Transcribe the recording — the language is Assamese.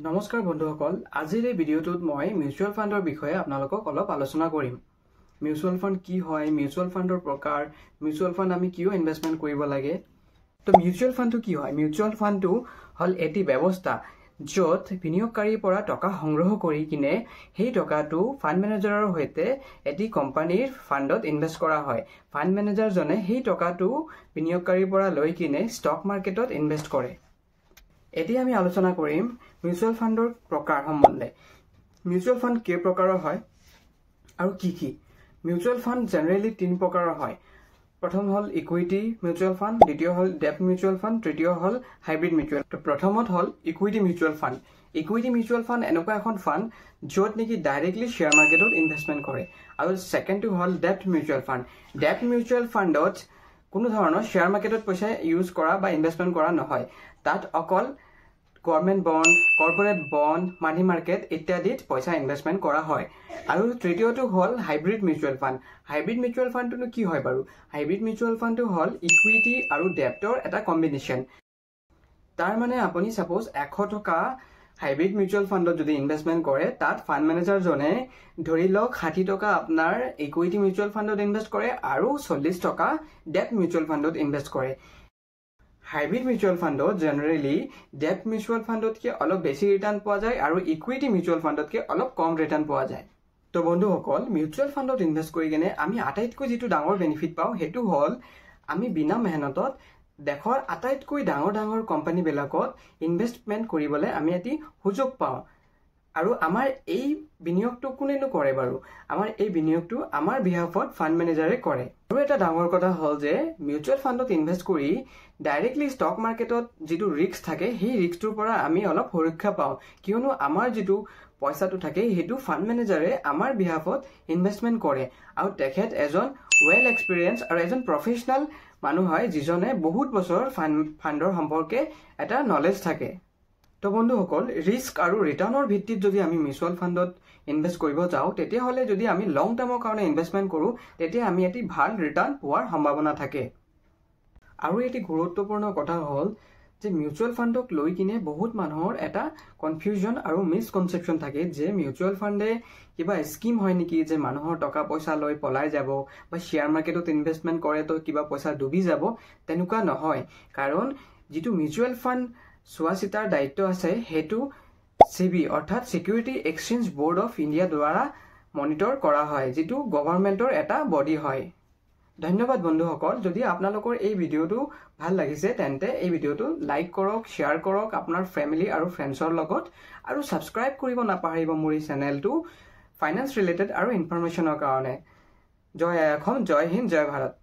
নমস্কাৰ বন্ধুসকল, আজিৰ এই ভিডিঅ'টোত মই মিউচুৱেল ফাণ্ডৰ বিষয়ে আপোনালোকক অলপ আলোচনা কৰিম। মিউচুৱেল ফাণ্ড কি হয়, মিউচুৱেল ফাণ্ডৰ প্ৰকাৰ, মিউচুৱেল ফাণ্ড আমি কিয় ইনভেষ্টমেণ্ট কৰিব লাগে। তো মিউচুৱেল ফাণ্ডটো কি হয়? মিউচুৱেল ফাণ্ডটো হ'ল এটি ব্যৱস্থা য'ত বিনিয়োগকাৰীৰ পৰা টকা সংগ্ৰহ কৰি কিনে সেই টকাটো ফাণ্ড মেনেজাৰৰ সৈতে এটি কোম্পানীৰ ফাণ্ডত ইনভেষ্ট কৰা হয়। ফাণ্ড মেনেজাৰজনে সেই টকাটো বিনিয়োগকাৰীৰ পৰা লৈ কিনে ষ্টক মাৰ্কেটত ইনভেষ্ট কৰে। এতিয়া আমি আলোচনা কৰিম মিউচুৱেল ফাণ্ডৰ প্ৰকাৰ সম্বন্ধে। মিউচুৱেল ফাণ্ড কেই প্ৰকাৰৰ হয় আৰু কি কি? মিউচুৱেল ফাণ্ড জেনেৰেলি তিনি প্ৰকাৰৰ হয়। প্ৰথম হ'ল ইকুইটি মিউচুৱেল ফাণ্ড, দ্বিতীয় হ'ল ডেট মিউচুৱেল ফাণ্ড, তৃতীয় হ'ল হাইব্ৰিড মিউচুৱেল। প্ৰথমত হ'ল equity mutual fund. Equity mutual fund এনেকুৱা এখন ফাণ্ড য'ত নেকি ডাইৰেক্টলি শ্বেয়াৰ মাৰ্কেটত ইনভেষ্টমেণ্ট কৰে। আৰু ছেকেণ্ডটো হ'ল debt mutual fund. Debt mutual ফাণ্ডত কোনো ধৰণৰ শ্বেয়াৰ মাৰ্কেটত পইচা ইউজ কৰা বা ইনভেষ্টমেণ্ট কৰা নহয়। তাত অকল government bond, corporate bond, money market ইত্যাদিত পইচা ইনভেষ্টমেণ্ট কৰা হয়। আৰু তৃতীয়টো হ'ল hybrid mutual fund. Hybrid mutual ফাণ্ডটোনো কি হয় বাৰু? হাইব্ৰিড মিউচুৱেল ফাণ্ডটো হ'ল ইকুইটি আৰু ডেপ্টৰ এটা কম্বিনেশ্যন। তাৰ মানে আপুনি ছাপ'জ 100 টকা হাইব্ৰিড মিউচুৱেল ফাণ্ডত যদি ইনভেষ্টমেণ্ট কৰে, তাত ফাণ্ড মেনেজাৰজনে ধৰি লওক 60 টকা আপোনাৰ ইকুইটি মিউচুৱেল ফাণ্ডত ইনভেষ্ট কৰে আৰু 40 টকা ডেট মিউচুৱেল ফাণ্ডত ইনভেষ্ট কৰে। হাইব্ৰিড মিউচুৱেল ফাণ্ডত জেনেৰেলি ডেট মিউচুৱেল ফাণ্ডতকৈ অলপ বেছি ৰিটাৰ্ণ পোৱা যায় আৰু ইকুইটি মিউচুৱেল ফাণ্ডতকৈ অলপ কম ৰিটাৰ্ণ পোৱা যায়। তো বন্ধুসকল, মিউচুৱেল ফাণ্ডত ইনভেষ্ট কৰি কিনে আমি আটাইতকৈ যিটো ডাঙৰ বেনিফিট পাওঁ সেইটো হ'ল আমি বিনা মেহনতত দেশৰ আটাইতকৈ ডাঙৰ ডাঙৰ কোম্পানীবিলাকত ইনভেষ্টমেণ্ট কৰিবলৈ আমি এটি সুযোগ পাওঁ। আৰু আমাৰ এই বিনিয়োগটো কোনেনো কৰে বাৰু? আমাৰ এই বিনিয়োগটো আমাৰ বিহাফত ফাণ্ড মেনেজাৰে কৰে। আৰু এটা ডাঙৰ কথা হ'ল যে মিউচুৱেল ফাণ্ডত ইনভেষ্ট কৰি ডাইৰেক্টলি ষ্টক মাৰ্কেটত যিটো ৰিস্ক থাকে সেই ৰিস্কটোৰ পৰা আমি অলপ সুৰক্ষা পাওঁ, কিয়নো আমাৰ যিটো পইচাটো থাকে সেইটো ফাণ্ড মেনেজাৰে আমাৰ বিহাফত ইনভেষ্টমেণ্ট কৰে আৰু তেখেত এজন ৱেল এক্সপিৰিয়েঞ্চ আৰু এজন প্ৰফেচনেল মানুহ হয় যিজনে বহুত বছৰ ফাণ্ডৰ সম্পৰ্কে এটা নলেজ থাকে। তো বন্ধুসকল, ৰিস্ক আৰু ৰিটাৰ্ণৰ ভিত্তিত যদি আমি মিউচুৱেল ফাণ্ডত ইনভেষ্ট কৰিব যাওঁ, তেতিয়াহ'লে যদি আমি লং টাৰ্মৰ কাৰণে ইনভেষ্টমেণ্ট কৰোঁ তেতিয়া আমি এটি ভাল ৰিটাৰ্ণ পোৱাৰ সম্ভাৱনা থাকে। আৰু এটি গুৰুত্বপূৰ্ণ কথা হ'ল যে মিউচুৱেল ফাণ্ডক লৈ কিনে বহুত মানুহৰ এটা কনফিউজন আৰু মিছকনচেপশ্যন থাকে যে মিউচুৱেল ফাণ্ডে কিবা স্কিম হয় নেকি, যে মানুহৰ টকা পইচা লৈ পলাই যাব বা শ্বেয়াৰ মাৰ্কেটত ইনভেষ্টমেণ্ট কৰে তো কিবা পইচা ডুবি যাব। তেনেকুৱা নহয়, কাৰণ যিটো মিউচুৱেল ফাণ্ড চোৱা চিতাৰ দায়িত্ব আছে সেইটো চেবি অৰ্থাৎ security exchange board of India দ্বাৰা মনিটৰ কৰা হয়, যিটো গভৰ্ণমেণ্টৰ এটা বডি হয়। ধন্যবাদ বন্ধুসকল। যদি আপোনালোকৰ এই ভিডিঅ'টো ভাল লাগিছে তেন্তে এই ভিডিঅ'টো লাইক কৰক, শ্বেয়াৰ কৰক আপোনাৰ ফেমিলি আৰু ফ্ৰেণ্ডছৰ লগত, আৰু ছাবস্ক্ৰাইব কৰিব নাপাহৰিব মোৰ এই চেনেলটো ফাইনেন্স ৰিলেটেড আৰু ইনফৰমেশ্যনৰ কাৰণে। জয় আই অসম, জয় হিন্দ, জয় ভাৰত।